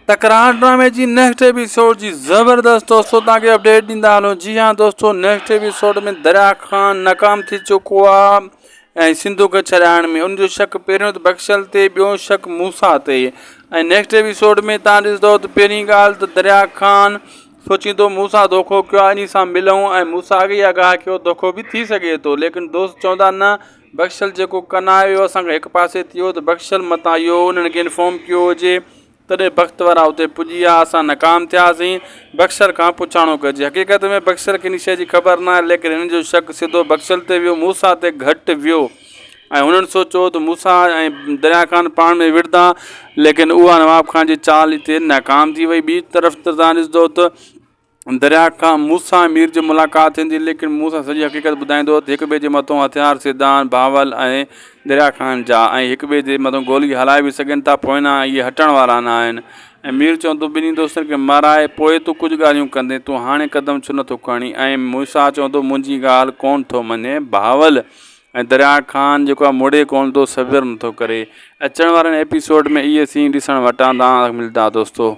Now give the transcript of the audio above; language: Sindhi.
تڪرار ڊرامي جي نيڪسٽ ايپيسوڊ جي زبردست دوستو توهان کي اپڊيٽ ڏيندا هلون جي ها دوستو نيڪسٽ ايپيسوڊ ۾ دريا خان ناڪام ٿي چڪو آ ۽ سنڌو کي ڇڏائڻ ۾ ان جو شڪ پهريون ته بخشل تي ٻيو شڪ موسيٰ تي ۽ نيڪسٽ ايپيسوڊ ۾ توهان ڏسندو ته پهرين ڳالهه ته دريا خان سوچيندو موسيٰ دوکو ڪيو آ انهي سان ملون ۽ موسيٰ اڳ ئي آگاهه ڪيو دوکو به ٿي سگهي ٿو ليڪن دوست چوندا نه بخشل جيڪو ڪنايو اسان کان هڪ پاسي ٿي ويو ته بخشل متان اهو انهن کي انفارم ڪيو هجي تڏهن بخت وارا اتي پڄي ويا. اسان ناڪام ٿياسين. بخشل کان پڇاڻو ڪجي. حقيقت ۾ بخشل کي ان شيء جي خبر ناهي، ليڪن هنن جو شڪ سڌو بخشل تي ويو، موسيٰ تي گهٽ ويو ۽ هنن سوچيو ته موسيٰ ۽ دريا خان پاڻ ۾ وڙهندا، ليڪن اها نواب خان جي چال اتي ناڪام ٿي وئي. ٻي طرف توهان ڏسندو ته درياء کان موسيٰ ۽ مير جي ملاقات ٿيندي، ليڪن موسيٰ سڄي حقيقت ٻڌائيندو ته هڪ ٻئي جي مٿون هٿيار سڌا آهن، بهاول ۽ درياء خان جا، ۽ هڪ ٻئي جي مٿون گولي هلائي به سگهن ٿا، پوئنا اهي هٽڻ وارا نه آهن. ۽ مير چوندو ٻنهي دوستن کي مارائي پوء تون ڪجهه ڳالهيون ڪندين، تون هاڻي قدم ڇو نٿو کڻين؟ ۽ موسيٰ چوندو منهنجي ڳالهه ڪونه ٿو مڃي بهاول ۽ درياء خان جيڪو آهي مڙي ڪونه ٿو صبر نٿو ڪري. اچڻ وارن ايپيسوڊ ۾ اهي سين ڏسڻ وٽان تان ملدا دوستو.